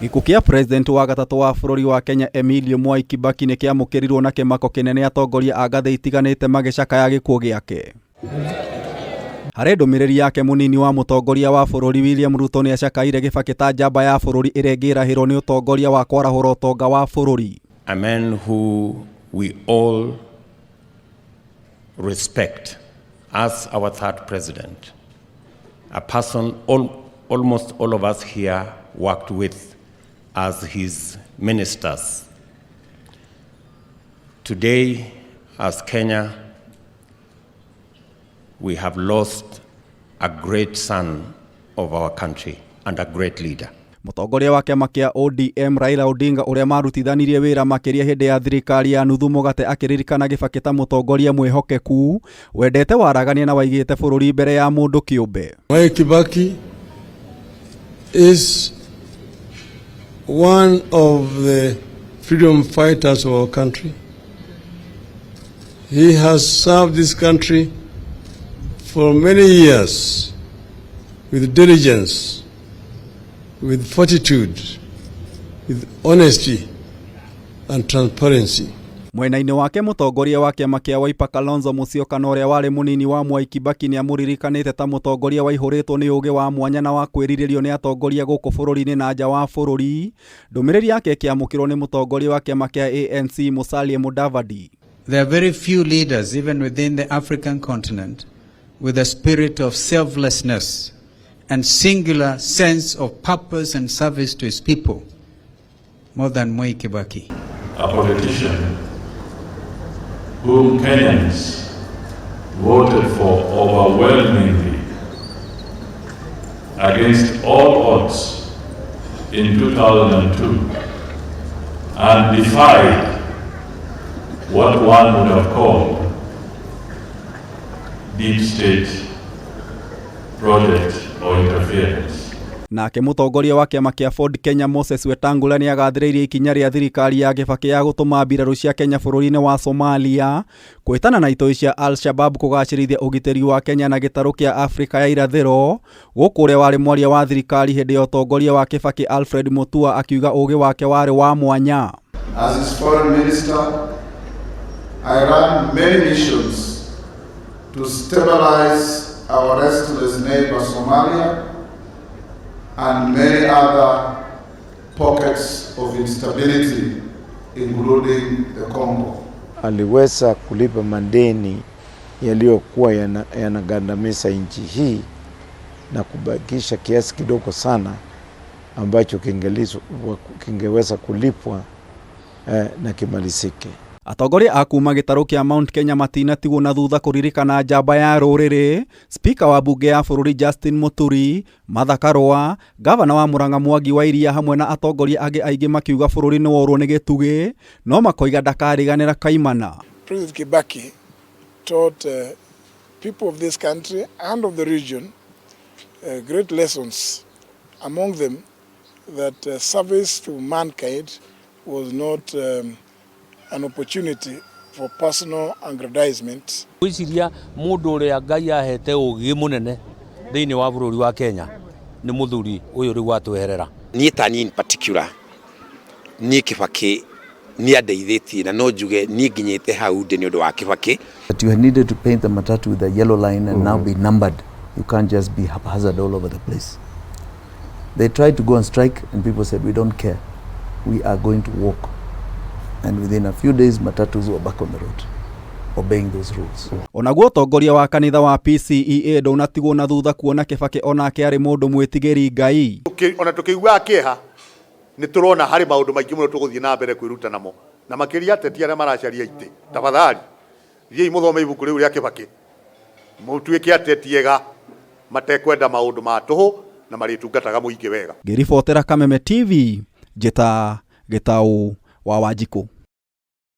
Gĩkuũ kĩa president wa gatatũ wa bũrũri wa Kenya Emilio Mwai Kibaki nĩ kĩamũkĩrirwo na kĩmako kĩnene atongoria a ngathĩ itiganĩte magĩcakaya gĩkuũ gĩake. Harĩ ndũmĩrĩri yake mũnini wa mũtongoria wa bũrũri William Ruto nĩ acakaire Kibaki ta njamba ya bũrũri ĩrĩa ĩngĩrahĩrwo nĩ ũtongoria wa kwarahũra ũtonga wa bũrũri. A man who we all respect as our third president, a person almost all of us here worked with as his ministers. Today, as Kenya, we have lost a great son of our country and a great leader. Mũtongoria wa kĩama kĩa ODM Raila Odinga ũrĩa marutithanirie wĩra makĩria hĩndĩ ya thirikari ya nuthu mũgate akĩririkana Kibaki ta mũtongoria mwĩhokeku wendete waragania na waigĩte bũrũri mbere ya mũndũ kĩũmbe. Mwai Kibaki is one of the freedom fighters of our country. He has served this country for many years with diligence, with fortitude, with honesty and transparency. Mwena-inĩ wake mũtongoria wa kĩama kĩa Wiper Kalonzo Musyoka na ũrĩa warĩ mũnini wa Mwai Kibaki nĩamũririkanĩte ta mũtongoria waihũrĩtwo nĩ ũũgĩ wa mwanya na wa kwĩrirĩrio nĩ atongoria gũkũ bũrũri-inĩ na nja wa bũrũri. Ndũmĩrĩri yake ĩkĩamũkĩrwo nĩ mũtongoria wa kĩama kĩa ANC Musalia Mudavadi. There are very few leaders, even within the African continent, with a spirit of selflessness and singular sense of purpose and service to his people, more than Mwai Kibaki. A politician whom Kenyans voted for overwhelmingly against all odds in 2002 and defied what one would have called deep state project or interference. Nake mũtongoria wa kĩama kĩa Ford Kenya Moses Wetangula nĩ agathĩrĩirie ikinya rĩa thirikari ya Kibaki ya gũtũma mbirarũ cia Kenya bũrũri-inĩ wa Somalia kwĩtana na itoi cia Al-Shabab kũgacĩrithia ũgitĩri wa Kenya na gĩtarũ kĩa Afrika ya irathĩro. Gũkũ ũrĩa warĩ mwaria wa thirikari hĩndĩ ya ũtongoria wa Kibaki Alfred Mutua akiuga ũgĩ wake warĩ wa mwanya. As his foreign minister, I ran many missions to stabilize our restless neighbor Somalia and many other pockets of instability, including the Congo. Aliweza kulipa madeni yaliyokuwa yanagandamiza nchi hii na kubakisha kiasi kidogo sana ambacho kingeweza kulipwa na kimalizike. Atongoria a kuma gĩtarũ kĩa Mount Kenya matinatigwo na thutha kũririkana njamba ya rũrĩrĩ. Spika wa mbunge ya bũrũri Justin Muturi, Martha Karua, gavana wa Murang'a Mwangi wa Iria hamwe na atongoria angĩ aingĩ makiuga bũrũri nĩ worwo nĩ gĩtugĩ no makoiga ndakariganĩra kaimana. President Kibaki taught people of this country and of the region great lessons, among them that service to mankind was not an opportunity for personal aggrandizement. Gwĩciria mũndũ ũrĩa Ngai ahete ũgĩ mũnene thĩinĩ wa bũrũri wa Kenya nĩ mũthuri ũyũ rĩu watweherera. Niĩ ta niĩ in particular, niĩ Kibaki nĩ andeithĩtie na no njuge niĩ nginyĩte hau ndĩ nĩ ũndũ wa Kibaki. That you needed to paint the matatu with a yellow line and now be numbered. You can't just be haphazard all over the place. They tried to go on strike and people said, "We don't care. We are going to walk." And within a few days, matatus were back on the road, obeying those rules. Onaguo ũtongoria wa kanitha wa PCEA ndũnatigwo na thutha kuona Kibaki onake arĩ mũndũ mwĩtigĩri Ngai. Ona tũkĩiguaga kĩeha nĩ tũrona harĩ maũndũ maingĩ mũno tũgũthiĩ na mbere kwĩruta namo, na makĩria ateti arĩa maracaria itĩ, tafadhali thiĩi mũthome ibuku rĩu rĩa Kibaki, mũtuĩke ateti ega matekwenda maũndũ ma tũhũ na marĩtungataga mũingĩ wega. Ngĩribotera Kameme TV, njĩta Gĩtaũ wa Wanjikũ.